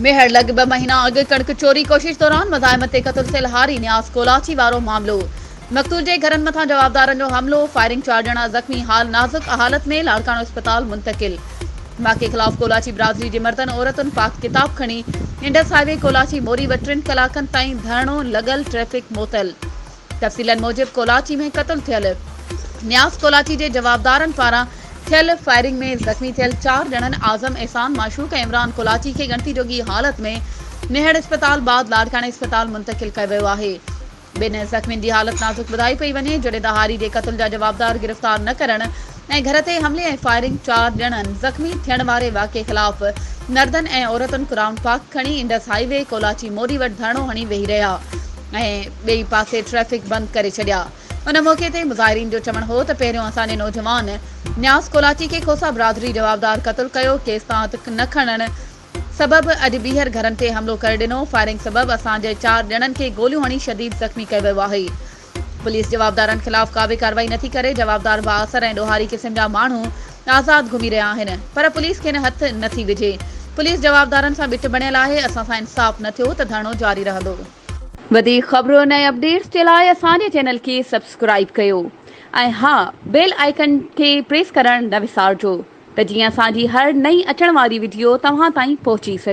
ميهڙ لڳ ٻه مهينا اڳ ڪڻڪ چوري ڪوشش دوران مزاحمت تي قتل ٿيل هاري نياز ڪولاچي وارو معاملو، مقتول جي گهرن مٿان جوابدارن جو حملو، فائرنگ چار ڄڻا زخمي، حال نازڪ حالت ۾ لاڙڪاڻو اسپتال منتقل. واقعي خلاف ڪولاچي برادري جي مردن عورتن پاڪ ڪتاب کڻي انڊس هاء وي ڪولاچي موري وٽ ٽن ڪلاڪن تائين ڌرڻو لڳل ٽريفڪ معطل. تفصيلن موجب ڪولاچي ۾ قتل ٿيل نياز ڪولاچي جي جوابدارن پاران ٿيل فائرنگ ۾ زخمي ٿيل چار ڄڻن اعظم احسان، معشوق ۽ عمران ڪولاچي کي ڳڻتي جوڳي حالت ۾ ميهڙ اسپتال بعد لاڙڪاڻي اسپتال منتقل ڪيو ويو آهي. ٻن زخمين جي حالت نازڪ ٻڌائي پئي وڃي، جڏهن ته هاري جي قتل جا جوابدار گرفتار نه ڪرڻ ۽ گهر تي حملي ۽ فائرنگ چار ڄڻن زخمي ٿيڻ واري واقعي خلاف مردن ۽ عورتن قرآن پاڪ کڻي انڊس هائي وي ڪولاچي موري وٽ ڌرڻو هڻي ويهي رهيا ۽ ٻئي پاسي ٽريفڪ بند ڪري ڇڏيا. ان موقعي تي مظاهرين جو چوڻ هو ته پهريون اسان جي نوجوان نياز ڪولاچي کي کوسا برادري جوابدار قتل ڪيو، ڪيس تان هٿ نه کڻڻ سبب اڄ ٻيهر گهرن تي حملو ڪري ڏنو، فائرنگ سبب اسان جي چار ڄڻن کي گوليون هڻي شديد زخمي ڪيو ويو آهي. پوليس جوابدارن خلاف ڪا به ڪارروائي نٿي ڪري، جوابدار بااثر ۽ ڏوهاري قسم جا ماڻهو آزاد گهمي رهيا آهن پر پوليس کين هٿ نٿي وجهي، پوليس جوابدارن سان ٻٽ بڻيل آهي، اسان سان انصاف نه ٿيو ته ڌرڻو جاري رهندو. وڌيڪ خبرن ۽ اپڊيٽس جي لاء اسان جي چينل کي سبسڪرائيب ڪيو ۽ ها بيل آئيڪن کي پريس ڪرڻ نه وسارجو. ته جيئن اسان جي هر نئين اچڻ واري وڊيو توهان تائين پهچي سگهي.